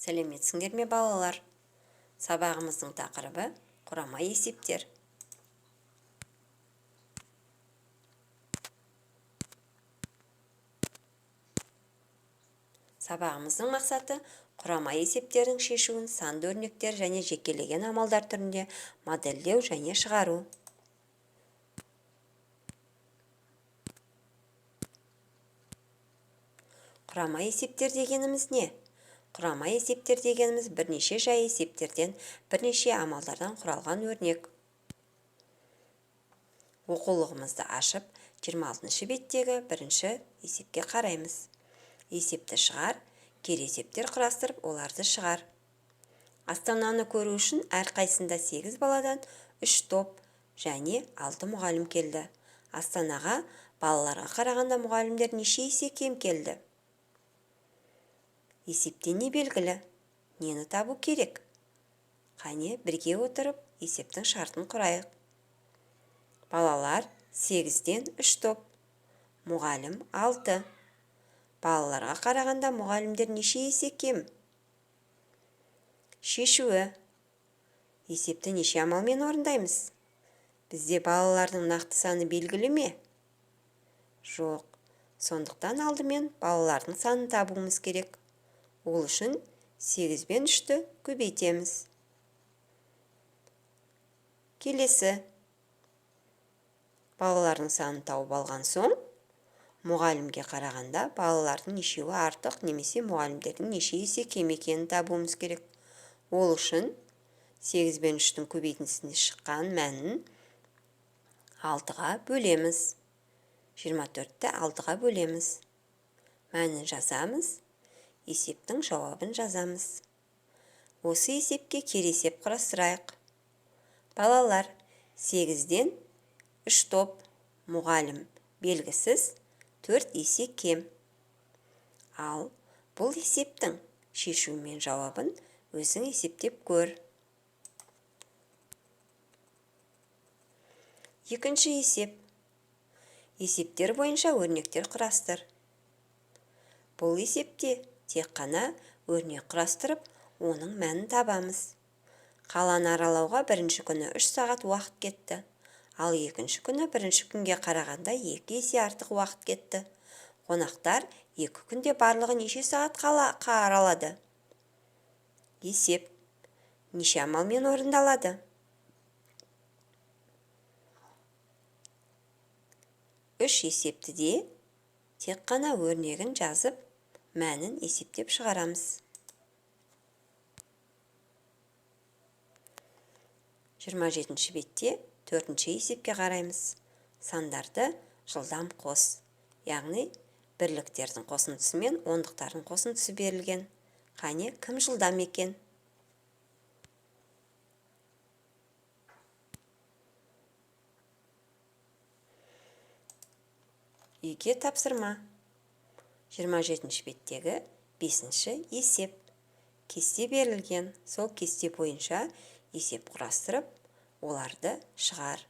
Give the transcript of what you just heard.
Сәлеметсіңдер ме, балалар? Сабағымыздың тақырыбы – құрама есептер. Сабағымыздың мақсаты – құрама есептердің шешуін санды өрнектер және жекелеген амалдар түрінде модельдеу және шығару. Құрама есептер дегеніміз не? Құрама есептер дегеніміз бірнеше жай есептерден, бірнеше амалдардан құралған өрнек. Оқулығымызды ашып, 26 беттегі бірінші есепке қараймыз. Есепті шығар, кері есептер құрастырып, оларды шығар. Астананы көру үшін әрқайсысында 8 баладан 3 топ және 6 мұғалім келді. Астанаға балаларға қарағанда мұғалімдер неше есе кем келді? Есептен не белгілі? Нені табу керек? Қане, бірге отырып, есептің шартын құрайық. Балалар 8-ден 3 топ, мұғалім 6. Балаларға қарағанда мұғалімдер неше есе кем? Шешуі. Есепті неше амалмен орындаймыз? Бізде балалардың нақты саны белгілі ме? Жоқ. Сондықтан алдымен балалардың санын табуымыз керек. Ол үшін 8 бен 3-ті көбейтеміз. Келесі. Балалардың санын тауып алған соң, мұғалімге қарағанда балалардың нешеуі артық немесе мұғалімдердің неше есе кем екенін табуымыз керек. Ол үшін 8 бен 3-тің көбейтіндісінде шыққан мәнін 6-ға бөлеміз. 24-ті 6-ға бөлеміз. Мәнін жазамыз. Есептің жауабын жазамыз. Осы есепке кері есеп құрастырайық. Балалар 8-ден 3 топ, мұғалім белгісіз 4 есе кем. Ал бұл есептің шешуі мен жауабын өзің есептеп көр. Екінші есеп. Есептер бойынша өрнектер құрастыр. Бұл есепте тек қана өрнек құрастырып, оның мәнін табамыз. Қаланы аралауға бірінші күні 3 сағат уақыт кетті. Ал екінші күні бірінші күнге қарағанда 2 есе артық уақыт кетті. Қонақтар 2 күнде барлығы неше сағат қала аралады? Есеп неше амалмен орындалады? 3 есепті де тек қана өрнегін жазып, мәнін есептеп шығарамыз. 27 бетте 4 есепке қараймыз. Сандарды жылдам қос. Яғни бірліктердің қосындысы мен ондықтардың қосындысы берілген. Қане, кім жылдам екен? Үйге тапсырма. 27 беттегі 5 есеп. Кесте берілген. Сол кесте бойынша есеп құрастырып, оларды шығар.